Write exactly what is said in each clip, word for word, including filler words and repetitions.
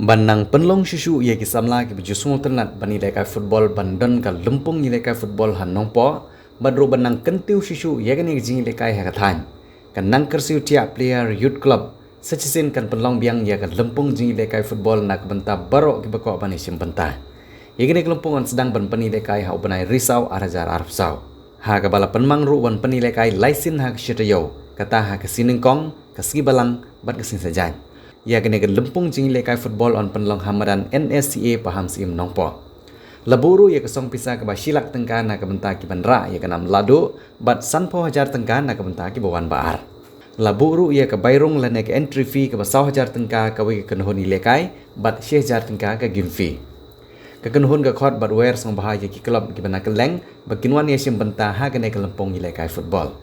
Ban nang pynlong shuh shuh ïa ki samla kiba ju sngewtynnat ban ïalehkai football ban don ka lympung ïalehkai football ha Nongpoh, bad ruh ban nang kyntiew shuh shuh ïa kane ka jingïalehkai ha ka thaiñ, ka Nangkyrsiew Thiah Player Youth Club sa shisien kan pynlong biang ïa ka lympung jingïalehkai football na ka bynta baroh kiba kwah ban ïashim bynta. Ïa kane ka lympung yn sdang ban pynïalehkai ha u bnai Risaw ar hajar arphew saw, ha kaba la pynmang ruh ban pynïalehkai lai sien ha ka shi taïew, kata ha ka Sngi Nyngkong, ka Sngi Balang bad ka Sngi Saitjaiñ. Ïa kane ka lympung jingïalehkai football yn pynlong ha madan N S C A Pahamsyiem Nongpoh. La buh ruh ïa ka song pisa kaba shi lak tyngka na ka bynta ki ban rah ïa ka nam lahduh, bad sanphew hajar tyngka na ka bynta kiba wan ba ar. La buh ruh ïa ka bai rung lane ka entry fee kaba saw hajar tyngka kawei ka kynhun ïalehkai, bad shi hajar tyngka ka game fee. Ka kynhun ka khot bad wer sngewbha ïa ki club kiba na kylleng ba kin wan ïashim bynta ha kane ka lympung ïalehkai football.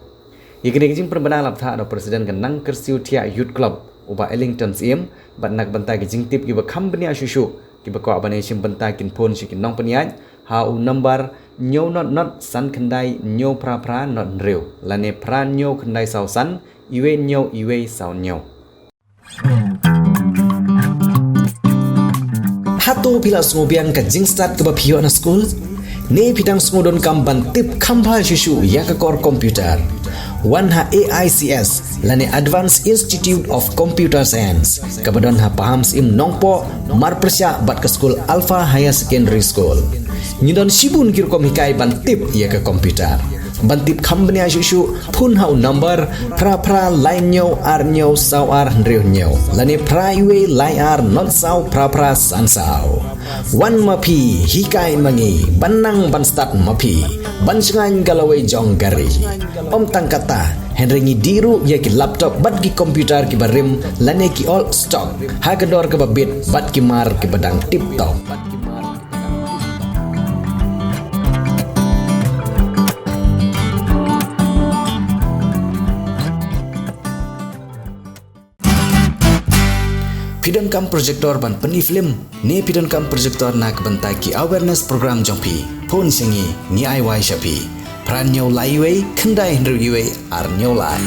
Ïa kane ka jingpynbna la bthah da u President ka Nangkyrsiew Thiah Youth Club, u Bah Ellington Syiem, bad na ka bynta ki jingtip kiba kham bniah shuh shuh, kiba kwah ban ïashim bynta kin phone sha ki nongpynïaid ha u number hynñiew not not san khyndai hynñiew phra phra not hynriew lane phra hynñiew khyndai saw san, iwei hynñiew iwei saw hynñiew. Hato phi la sngewbiang ka jingstad kaba phi ïoh na skul? Ne phi dang sngewdonkam ban tip kham bha shuh shuh ïa ka kor computer? Wan ha A I C S lane Advanced Institute of Computer Science, kaba don ha Pahamsyiem Nongpoh, marpyrshah bad ka skul Alpha Higher Secondary School. Ngi don shibun ki rukom hikai ban tip ïa ka computer. Ban tip kham bniah shuh shuh, phone ha u number phra phra lai hynñiew ar hynñiew saw ar hynriew hynñiew lane phra iwei lai ar not saw phra phra san saw. Wan ma phi, hikai ma ngi, ban nang ban stad ma phi, ban shngaiñ ka lawei jong ka ri. Ym tang kata, hynrei ngi dih ruh ïa ki laptop bad ki computer kiba rim lane ki old stock ha ka dor kaba bit bad ki mar kiba dang tip top. Phi donkam projector ban pyni film, ne phi donkam projector na ka bynta ki awareness program jong phi? Phone sha ngi, ngi ai wai sha phi. Phra hynñiew lai iwei khyndai hynriew iwei ar hynñiew lai.